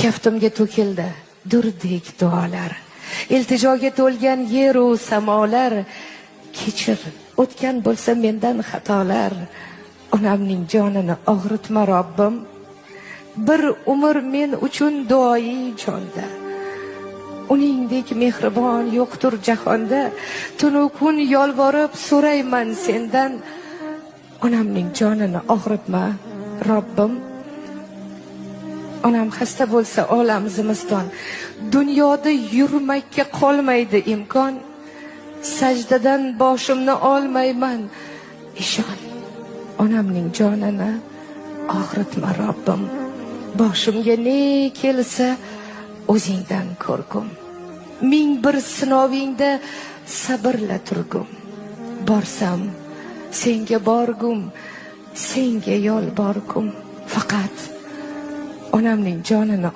Kaftimga to'kildi durdek duolar. Iltijoga to'lgan yeru samolar. Kechir, o'tgan bo'lsa mendan xatolar. Onamning jonini og'ritma, Robbim. Bir umr men uchun duoyi jonda. Uningdek mehribon yo'qtur jahonda. Tunu kun yolvorib so'rayman sendan. Onamning jonini og'ritma, Robbim. Onam xasta bo'lsa, olam zimiston. Dunyoda yurmakka qolmaydi imkon. Sajdadan boshimni olmayman. Ishon. Onamning jonini og'ritma, Robbim. Boshimga ne kelsa, o'zingdan ko'rgum. Ming bir sinovingda sabrla turgum. Borsam senga borgum, senga yolborgum. Faqat onamning jonini